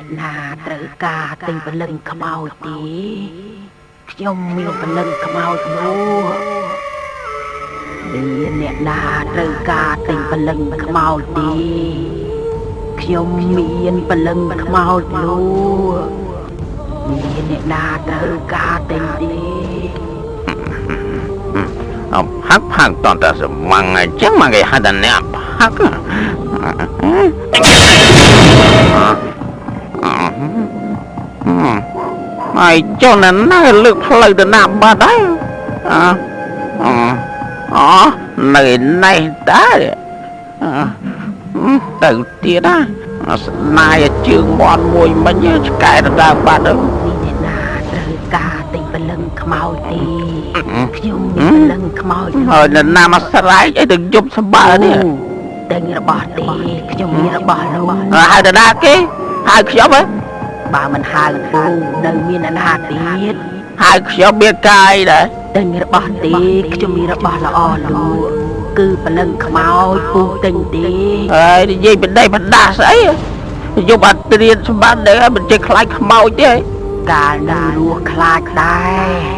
អ្នកណាត្រូវការទិញព្រលឹងខ្មោចទេខ្ញុំមានព្រលឹងខ្មោចលក់មានអ្នកណាត្រូវការទិញព្រលឹងខ្មោចទេខ្ញុំមានព្រលឹងខ្មោចលក់មានអ្នកណាត្រូវការទិញទេ អផឹកផឹកតតសម៉ាំងអញ្ចឹងមកគេហៅថាអ្នកផឹកហើយចុះណាណាលើកផ្លូវទៅណាបាត់ហើយអអូនៅនេះដែរទៅទៀតណាស្នាយជើងមន់មួយមិញឆ្កែដដើមបាត់ទៅ មានអ្នកណាត្រូវការទិញព្រលឹងខ្មោចទេខ្ញុំមានព្រលឹងខ្មោច ហើយនរណាមកស្រែកអីទៅយប់ស្បើនេះ ទិញរបស់ទេខ្ញុំមានរបស់លក់ ហៅទៅណាគេហៅខ្ញុំហ៎ បើមិនហៅពូនៅមានអ្នកណាទៀត ហៅខ្ញុំមានកាយដែរ ទិញរបស់ទេខ្ញុំមានរបស់ល្អលក់គឺព្រលឹងខ្មោចពូទិញទេ ហើយនិយាយបដិបដាស្អីយប់អត់ត្រៀនស្បានដែរមិនចេះខ្លាចខ្មោចទេ កាលនៅរស់ខ្លាចដែរ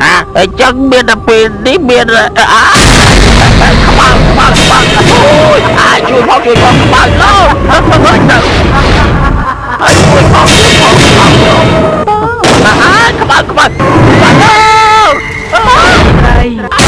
អាអញ្ចឹងមានតែពេលនេះមានអាខ្មៅខ្មៅខ្មៅអូយអាជួយផងជួយផងខ្មៅលោកទៅហើយជួយផងជួយផងខ្មៅអាខ្មៅខ្មៅខ្មៅ ត្រី